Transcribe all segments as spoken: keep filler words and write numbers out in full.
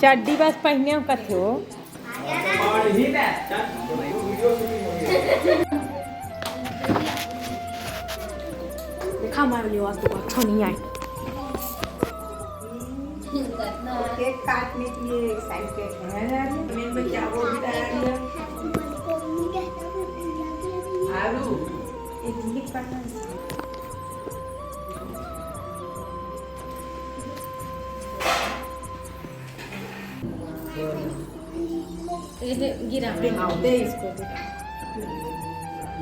चड्डी बस पहिने हो कथे हो। देखा हमारे लिए वास्तु को अच्छा नहीं आए। केक काटने के लिए एक्साइटेड है ना? मैं क्या बोलता है? आलू, एक मिनट पकड़। ये गिरा। दे, दे इसको, दे।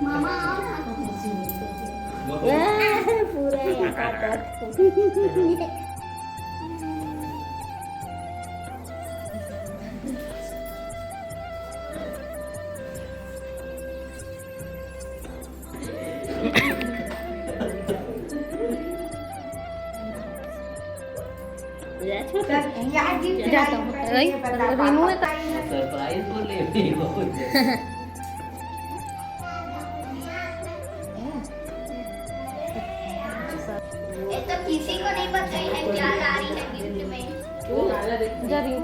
मामा, आओ ना। पूरा यहाँ पर। जाता हूँ। रिनू है तो सरप्राइज बोले भी बहुत। ये तो किसी को नहीं बताई है क्या ला रही है गिफ्ट में। जा रही हूँ।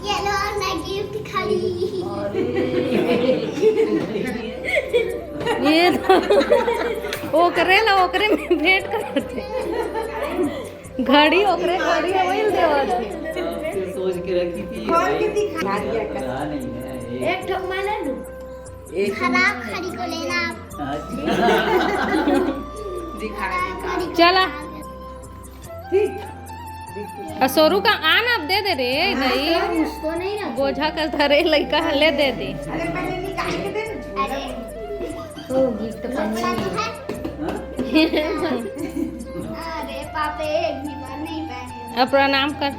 ये लो ना गिफ्ट खाली। ये तो ओकरे ला ओकरे में भेंट करते। घड़ी ओकरे घड़ी है, वही देवत है। सोच के रखी थी। खोल के दिखा दिया कर। रहा नहीं है, एक एक ठोक मैं ले लूं। एक खराब घड़ी को लेना आप। अच्छा। दिखा, दिखा। चला। ठीक। असोरू का आन अब दे दे रे, हाँ, गई। तो उसको नहीं रखो। बोझा कर धरे लइका है, ले दे दे। अरे पहले निकाल के दे ना। अरे। तो गिफ्ट बनी है। अरे पापे, एक भी बार नहीं पहने। अब प्रणाम कर।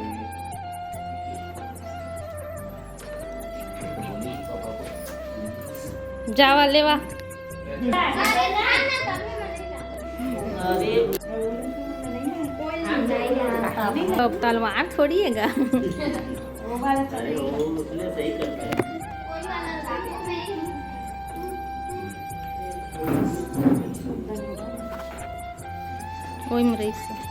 जावा लेवा। अब तलवार थोड़ी है गा। कोई मरीज से।